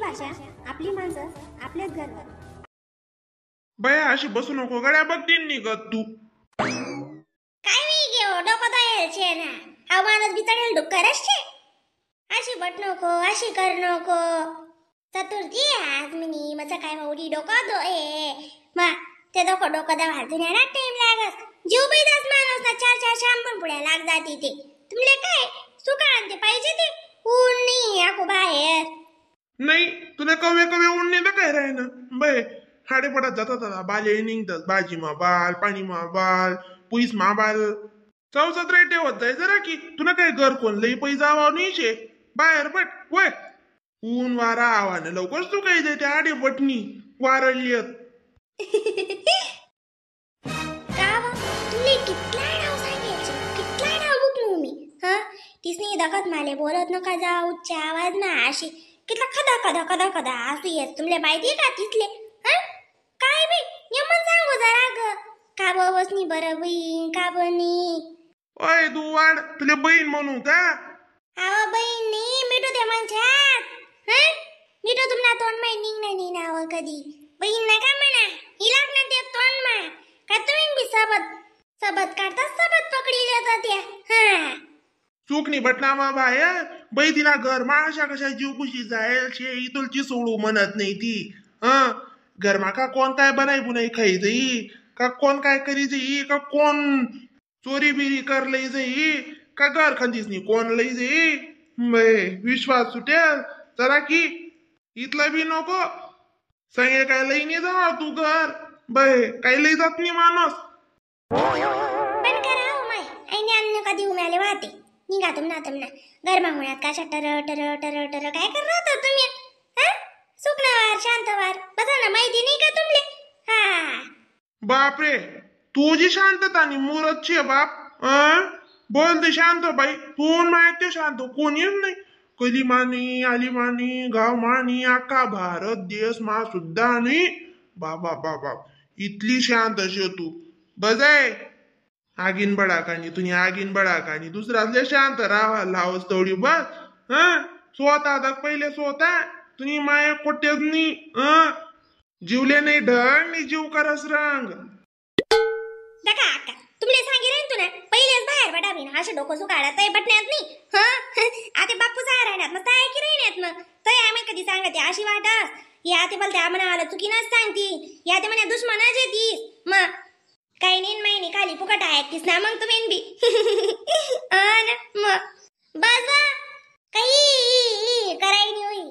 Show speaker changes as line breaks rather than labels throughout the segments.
भाषा, आपली माणसं, आपलेच गर्व.
बया अशी बसू नको गड्या, बघतीन निघत तू.
काय मी घेऊ डोकं दयाल छे ना, हा माणूस बिचारेल डुक्करच छे. अशी बट नको, अशी कर नको. चतुर्थी आज मिनी मचा काय मौडी डोकं दो ए मा ते डोकं डोकं दा वाजून ना टाइम लागस. जीव बैदास माणूस ना चार चार शॅम्पू पुढे लाग जाती ते. तुमले काय सुका आणते पाहिजे ते ऊन नाही आको बाहेर.
नाही तुला कवे कवे ऊन नाही तर काय राही ना बे. हाडेपडात जातात आता बाले निघतात, भाजी मा बाल, पाणी मा बाल, पुईस मा बाल, चौसात रे ठेवत जाय जरा की. तुला काय घर कोण लई पै जावा नाही शे बाहेर पट वय. ऊन वारा आवान लवकर तू काही जाय त्या आडे पटनी वारलियत.
का बा तुले कितला डाव सांगायचे, कितला डाव बुकलो मी. हा तिसनी दखत माले बोलत नका जा उच्च आवाज ना अशी कितला खदा खदा खदा खदा असू येस. तुमले माहिती का तिथले? हा काय बी यमन सांगू जरा ग का बसनी बरं बहीण का बनी.
ओय तू वाढ तुले बहीण म्हणू का?
आवा बहीण नाही मिठू ते म्हणछात. हा मिठू तुमना तोंड माई निघ नाही नाव कधी बहीण नका म्हणा. ही लागणार ते तोंड मा का तुम्ही बी सबत सबत काढता सबत पकडी जाता त्या. हा
चूक नाही बटना मा बाहेर बाई तिला घर मा अशा कशा जीव कुशी जायल शे इतुलची सोडू म्हणत नाही ती. हा घर मा का कोण काय बनाई बुनाई खाई जाई का, कोण काय करी जाई का, कोण चोरी बिरी कर लई जाई का, घर खंदीस नाही कोण लई जाई. विश्वास सुटेल जरा की इथला बी नको सांगे काय लई नाही जा तू घर बाय काही लई जात नाही माणूस.
पण करा हो माय आईने अन्न का देऊ मिळाले वाहते निघा तुमना तुमना गरमा मुळात कशा टर टर टर टर काय कर राहता तुम्ही. हा सुकणावार शांतवार बसा ना, माहिती नाही का तुमले? हा
बापरे तुझी शांतता आणि मुरत छे बाप. बोल ते शांत बाई तू माहिती शांत कोणीच नाही. कली मानी आली मानी गाव मानी आका भारत देश मा सुद्धा नाही. बाबा बाबा इतली शांत अशी तू बजाय. आगीन बडा काणी तुम्ही आगीन बडा काणी दुसरा शांत राहा लावस तेवढी बस. हा स्वतः आता पहिले स्वतः तुम्ही माया कोट्याच नाही. जीवले नाही ढंग नाही जीव करस रंग.
दका आका तुमले सांगितलं तू ना पहिलेच बाहेर बटाबी ना असे डोकं सुकाडा तय बटण्यात नाही. हा आता बाप्पू साहेब राहण्यात मग तय की राहण्यात मग तय आम्ही कधी सांगते अशी वाटस. या ते बोलते आम्हाला आला चुकीनच सांगती या ते म्हणे दुश्मनाच येतीस मग काही नाही माहिती खाली फुकट ऐकतीस ना मग तुम्ही बी. मग बस काही कराय नाही होई.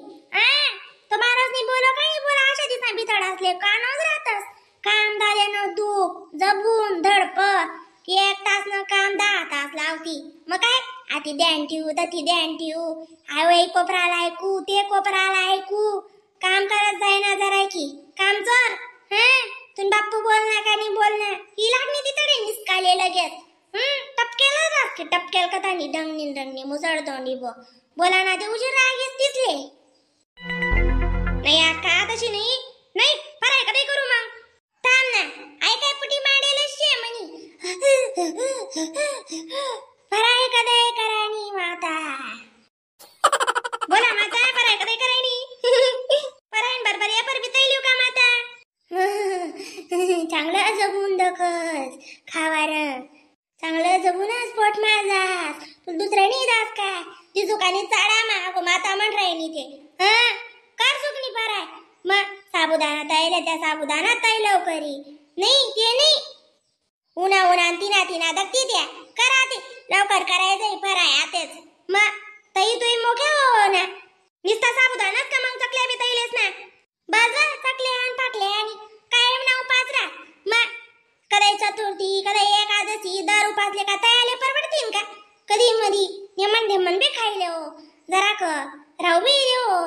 तो महाराज नाही बोलो काही बोला अशा दिसा बिथड असले कानच राहतस. काम झाल्यानं दुख जबून धडप एक तास न काम 10 तास लावती मग काय आती ध्यान ठेवू तती ध्यान ठेवू आयो एक कोपराला ऐकू ते कोपराला ऐकू काम करत जायना जरा की काम चोर. हा तुन बाप्पू बोलना का नाही बोलना ही लागणी तिथडे निसकाले लगेच. टपकेल की टपकेल कथा नी डंगनी डंगनी मुसळतो नी बो बोला ना ते उशीर रागीस तिसले नाही का तशी नाही नाही फराय कधी करू मग थांब ना आई काय पुटी माडेल शे म्हणी फराय कधी करानी माता बोला माता फराय कधी करानी फराय बरोबर या पर बितैलिव का माता. चांगलं जगून दखस खावार चांगलं जगूनच पोट माझास तू दुसऱ्या नाही दास काय ती सुकानी चाडा मा माता म्हण राहिनी ते. हा कर सुकनी फराय मग साबुदाणा तैले त्या साबुदाणा तै लवकरी नाही ते नाही उन्हा उन्हा तिना तिना दगती त्या करा ते लवकर करायचं फराय आतेच मग तई तुई मोठ्या हो ना निस्ता साबुदाणाच का मग चकल्या बी तैलेस ना बस चकले आणि पाकले आणि कायम ना उपास राह मग कधी चतुर्थी कधी एकादशी दर उपासले का तयाले परवडतील का कधी मधी नेमन ढेमन बी खायले हो जरा क राहू बी रे हो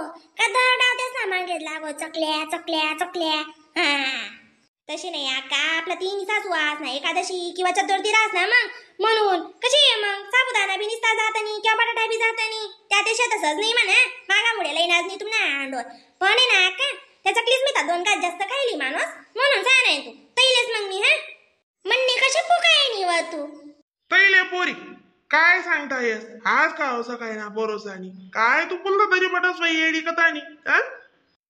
का दर डावतेच ना मागे लागो चकल्या चकल्या चकल्या. हा तशी नाही आका आपला तीन सासू आज ना एकादशी किंवा चतुर्थी राहस ना मग म्हणून कशी आहे मग साबुदाणा बी निसता जात नाही किंवा बटाटा बी जात नाही त्या देशात तसंच नाही म्हणा मागामुळे लई नाच नाही तुम्हाला आंडोर पण आहे ना आका त्या चकलीच मी 2 घास जास्त खायली माणूस म्हणून सांग नाही तू तैलेच मग मी. हा म्हणणे कशी फुकाय नी व तू
तैले पोरी काय सांगतायस आज का असं काय ना भरोसा नाही काय तू पुन्हा तरी बटस बाई येडी कथानी. हा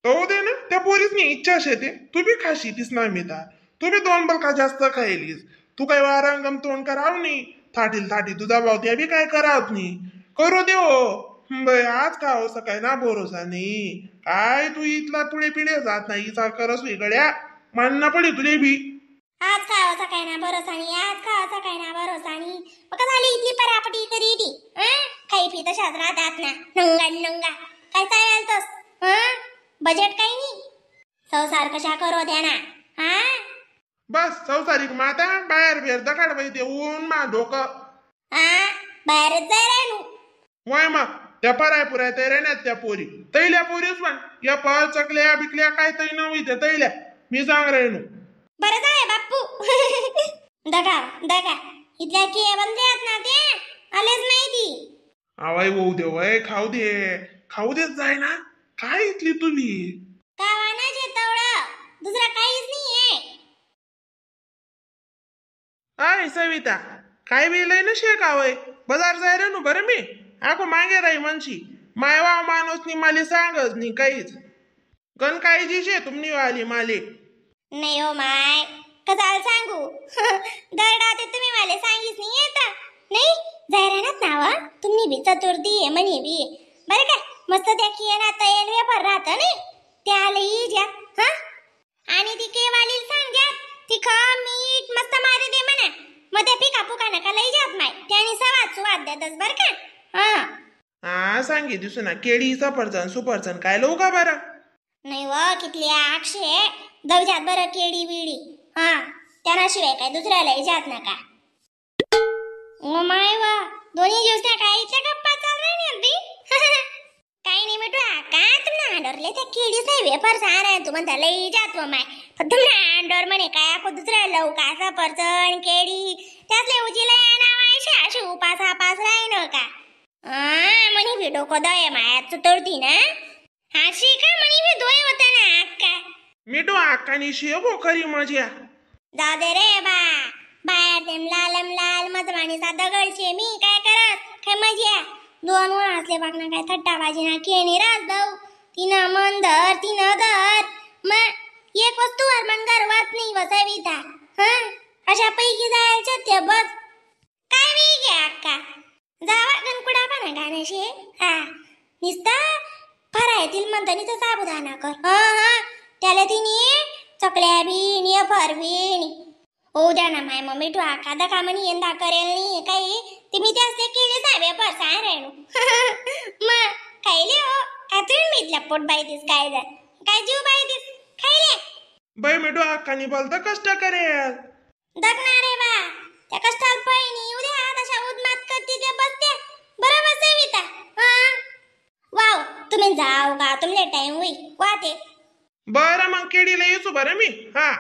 तो दे ना त्या पोरीसनी इच्छा शेते तू बी खाशी तीस ना मिता तू बी दोन बलका जास्त खायलीस तू काय वारांगम तोंड कराव नी थाटील थाटी तुझा भाव त्या बी काय करावत नी करू दे हो बाई आज खाव सकाळी ना भरोसा नाही काय तू इथला पुढे पिढे जात नाही इचा करस गड्या मानना पडे तुले बी.
आज खावाचा काय ना भरोसा नाही आज खावाचा काय ना भरोसा नाही. मग झाली इथली परापटी करी ती खाई पी तशाच राहतात ना नंगा नंगा काय चालेल तस बजेट काही नाही संसार कशा करो द्या ना. हा
बस संसारिक माता बाहेर बिहेर दखाड बाई ते ऊन मा डोकं.
हा बाहेरच जाय राहिनू
वय मग त्या पराय पुराय तैऱ्या नाहीत त्या पोरी तैल्या पोरीच पण या पर चकल्या बिकल्या काय तै नव्हती त्या तैल्या मी सांग राहिनू.
बरं जाय बाप्पू. दगा दगा इथल्या के बंदे ना ते आलेच नाही ती.
आवाय होऊ दे वय खाऊ दे खाऊ देत जाय ना काय इथली तुम्ही
कावाना जे तवळं दुसरा काहीच नाही आहे.
I Savita काय वेलय ना शेक आवय बाजार जाय रे नु बरं मी आको मागे राही म्हणशी मायवा माणूस नी माले सांगच नी काहीच गण काळजी शे तुमनी वाली माले.
नाही हो माय कसाल सांगू दरडा ते तुम्ही मला सांगीच नाही येता नाही जाहिरानात नाव तुम्ही बी चतुर्थी आहे म्हणे बी बरं काय मस्त त्या किया तयार व्यापार राहत नाही त्या आलं ज्या. हा आणि ती केवाली सांग ज्यात तिखा मीठ मस्त मारी दे म्हणा मग त्या पिका पुका नका लई जात माय त्याने सवाद सुवाद देतच बरं का. हा
हा सांगे दिसू ना केळी सफरचंद सुफरचंद काय लवू का बरं
नाही व कितली आक्षे दवजात बरं केळी बिळी. हा त्यांना शिवाय काय दुसऱ्याला जात नका. ओ my वा दोन्ही दिवस काय इथल्या गप्पा चालल्या नाही अगदी. काही नाही मिठू का तुमना अंडोरले त्या केळीच नाही वेफर सारा तू म्हणता लई जात व माय पण तुमना अंडोर म्हणे काय आखो दुसऱ्या लव का सफरचंद केळी त्यातले उजीला नावायशे अशी उपास आपास राही का म्हणे बी डोकं दय माया चुतवती ना अशी का म्हणे बी दोय होता ना अक्का
मिठू अक्कानी शेव खरी मजा.
जाऊ दे रे बा बाहेर तेम लालम लाल मजवानीचा दगडशे मी काय करत काय मजा दोन असले बागना काय थट्टा बाजी ना केणी रास जाऊ तिनं मन धर तिनं धर मग एक वस्तूवर मन गर्वात नाही वसाविता. हा अशा पैकी जायचं ते बस काय मी घ्या अक्का जावा गणकुडा पाना गाण्याशी. हा निस्ता फरायतील म्हणता नी तर साबुदाणा कर. हा हा त्याला तिने चकल्या बीन एफर बीन हो द्या ना माय मम्मी तू आखादा का म्हणी यंदा करेल नाही काही ते मी त्यास ते केले साहेब एफर सांग रेणू. मग खायले हो काय तुम्ही मी इथल्या पोट बाई this काय जा काय जीव बाई this खायले
बाई मिठू अक्कानी बोलता कष्ट करेल
दगणार रे बा त्या कष्टात पैनी उद्या तशा उदमात करते ते बसते बरोबर सविता. हा वाव तुम्ही जाऊ का तुमले टाइम होई वाते
बरं मग केळीला येसू बरं मी. हा